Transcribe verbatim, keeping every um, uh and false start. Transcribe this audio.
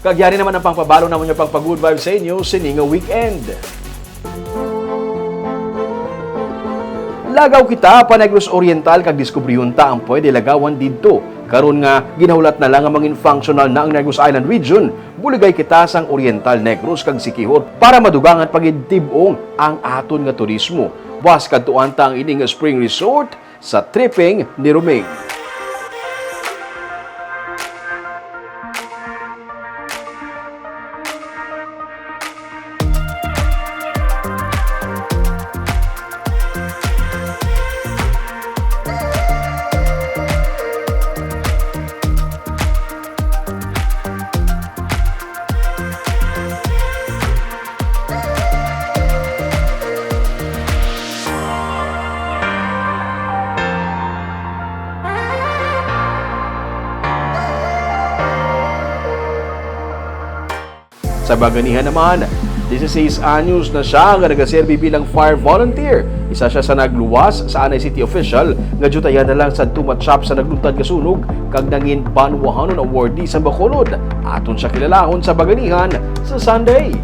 Kag yari naman ang pangpabalo namon nga pagpa-good vibes sa inyo sini nga weekend. Lagaw kita pa Negros Oriental kag diskubrihon ta ang pwede lagawan didto. Karon nga ginahulat na lang nga mangin functional na ang Negros Island Region, buligay kita sang Oriental Negros kag Siquijor para madugangan pa gid tib-ong ang aton nga turismo. Buas kadtuan ta ang ini nga spring resort sa tripping ni Roming. Sa baganihan naman, dieciséis anyos na siya nga nagaserbi bilang fire volunteer. Isa siya sa nagluwas sa anay city official nga diyutayan na lang sadto ma-chop sa nagluntad nga sunog kag nangin banwahanon awardee sa Bacolod. Aton siya kilalahon sa baganihan sa Sunday.